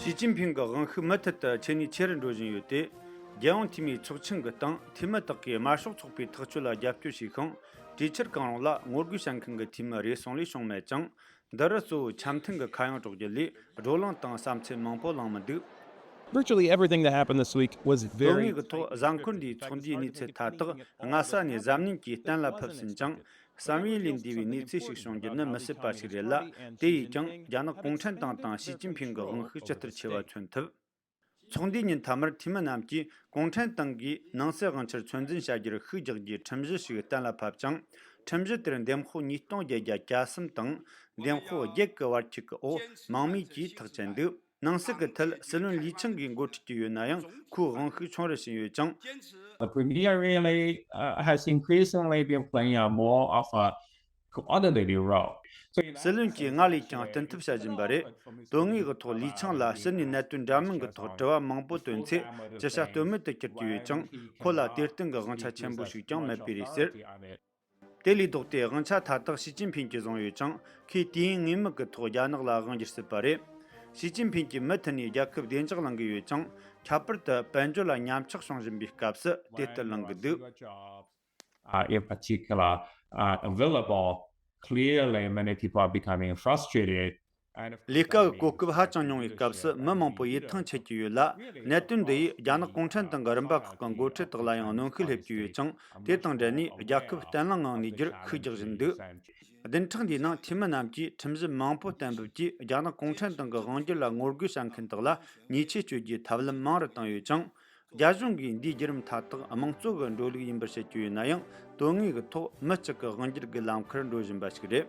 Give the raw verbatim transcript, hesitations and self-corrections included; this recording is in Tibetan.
ཞི་ཅིན་ཕིང་གི་དབང་ཤུགས་མུ་མཐུད་དུ་ཆེ་ནས་ཆེ་རུ་འགྲོ་བཞིན་ཡོད་དེ། རྒྱལ་ཡོངས་འཐུས་མིའི་ཚོགས་ཆེན་གྱི་སྟེང་འཐུས་མི་དག་གིས་དམར་ཤོག་ཚོགས་པའི་ཐག་གཅོད་ལ་རྒྱབ་སྐྱོར་བྱས་ཤིང་། གྲོས་འཆར་གང་རུང་ལ་ངོ་རྒོལ་བྱེད་མཁན་གྱི་འཐུས་མི་རེ་ཟུང་ལས་བྱུང་མེད་ཅིང་། འདི་རུ་གཙོ་བོ་འཆམ་མཐུན་གྱི་ཁ་གཡང་སྒྲོག་རྒྱུ་ལས་བགྲོ་གླེང་དང་བསམ་ཚུལ་མང་པོ་གླེང་མི་འདུག། Virtually everything that happened this week was very དོན་དངོས་ཀྱི་ཐོག་གཟའ་འཁོར་འདིའི་ཚོགས་འདུའི་གནས་ཚུལ་མཐའ་དག་སྔ་ས་ནས་གཟབ་ནན་གྱིས་གཏན་ལ་ཕབ་ཟིན་ཅིང་། བསམ་ཡུལ་ལས་འདས་པའི་གནས་ཚུལ་ཞིག་བྱུང་རྒྱུ་ནི་མི་སྲིད་པ་ཞིག་རེད་ལ། དེ་ཡིས་ཀྱང་རྒྱ་ནག་གུང་ཁྲན་ཏང་དང་ཞི་ཅིན་ཕིང་གི་དབང་ཤུགས་ཇི་ལྟར་ཆེ་བ་མཚོན་ཐུབ། ཚོགས་འདུའི་ཉིན་མཐའ་མར་འཐུས་མི་རྣམས་ཀྱིས་གུང་ཁྲན་ཏང་གིས་ནང་སྲིད་དབང་ཆར་ཚོད་འཛིན་བྱ་རྒྱུར་ཤུགས་རྒྱག་རྒྱུའི་ཁྲིམས་གཞི་ཞིག་གཏན་ལ་ཕབ་ཅིང་། ཁྲིམས་གཞི་དེར་འདེམས་དཔོག་ཉིས་སྟོང་བརྒྱད་བརྒྱ་གྱ་གསུམ་དང་། འདེམས་དཔོག་བརྒྱད་ཀྱི་བར་ཁྱད་ཀྱི་འོག་མང་མོས་ཀྱིས་ཐག་བཅད་འདུག། ནང་སྲིད་ཀྱི་ཐད་སྲིད་བློན་ལི་ཆང་གིས་འགོ་ཁྲིད་ཀྱི་ཡོད་ན་ཡང་། ཁོའི་དབང་ཤུགས་ཆུང་རུ་ཕྱིན་ཡོད་ཅིང་། The premier really uh, has increasingly been playing a more of a coordinated role. So in that སྲིད་བློན་གྱིས་སྔར་ལས་ཀྱང་སྤྲིན་ཐབས་བྱ་བཞིན་པ་རེད། དོན་དངོས་ཀྱི་ཐོག་ལི་ཆང་ལ་ཕྱི་ནས་གནད་དོན་འདྲ་མིན་གྱི་ཐོག་དྲི་བ་མང་པོ་བཏོན་ཚེ་ཅི་བྱ་གཏོལ་མེད་དུ་གྱུར་གྱི་ཡོད་ཅིང་། ཁོ་ལ་དེར་བརྟེན་གྱི་དབང་ཆ་ཆེན་པོ་ཞིག་ཀྱང་མེད་པས་རེད་ཟེར། དེ་ལས་ལྡོག་སྟེ་དབང་ཆ་མཐའ་དག་ཞི་ཅིན་ཕིང་གིས་བཟུང་ཡོད་ཅིང་། ཁོས་དུས་ཡུན་ངེས་མེད་ཀྱི་ཐོག་རྒྱ་ནག་ལ་དབང་བསྒྱུར་སྲིད་པ་རེད། ཞི་ཅིན་ཕིང་གིས་མུ་མཐུད་ནས་རྒྱལ་ཁབ་བདེ་འཇགས་གླེང་གི་ཡོད་ཅིང་། ཁྱད་པར་དུ་དཔལ་འབྱོར་ལ་ཉམས་ཆག་བྱུང་བཞིན་པའི་སྐབས་སུ་དེ་ལྟར་གླེང་གི་འདུག། uh, in particular uh, available, clearly many people are becoming frustrated. And of ལས་course, ཀ་གི་གོ་སྐབས་ཧ་ཅང་ཉུང་བའི་སྐབས་སུ་མི་མང་པོ་ཡིད་ཐང་ཆད་ཀྱི་ཡོད་ལ། གནད་དོན་འདི་ཡིས་རྒྱ་ནག་གུང་ཁྲན་ཏང་གི་རིམ་པ་ཁག་གི་འགོ་ཁྲིད་དག་ལ་ཡང་གནོན་ཤུགས་སླེབས་ཀྱི་ཡོད་ཅིང་། དེ་དང་འབྲེལ་ནས་རྒྱལ་ཁབ་བརྟན་ལྷིང་ངང་གནས་རྒྱུར་ཤུགས་རྒྱག་བཞིན་འདུག། བདུན་ཕྲག་འདིའི་ནང་འཐུས་མི་རྣམས་ཀྱིས་ཁྲིམས་གཞི་མང་པོ་གཏན་འབེབས་ཀྱིས་རྒྱ་ནག་གུང་ཁྲན་ཏང་གི་དབང་སྒྱུར་ལ་ངོ་རྒོལ་བྱ་མཁན་དག་ལ་ཉེས་ཆད་གཅོད་རྒྱུའི་ཐབས་ལམ་མང་རུ་བཏང་ཡོད་ཅིང་། རྒྱ་གཞུང་གིས་འདིའི་བརྒྱུད་རིམ་མཐའ་དག་དམངས་གཙོ་གི་འགྲོ་ལུགས་ཡིན་པར་བཤད་ཀྱི་ཡོད་ན་ཡང་། དོན་དངོས་ཀྱི་ཐོག་མི་གཅིག་གི་དབང་སྒྱུར་གྱི་ལམ་ཁར་འགྲོ་བཞིན་པ་ཞིག་རེད།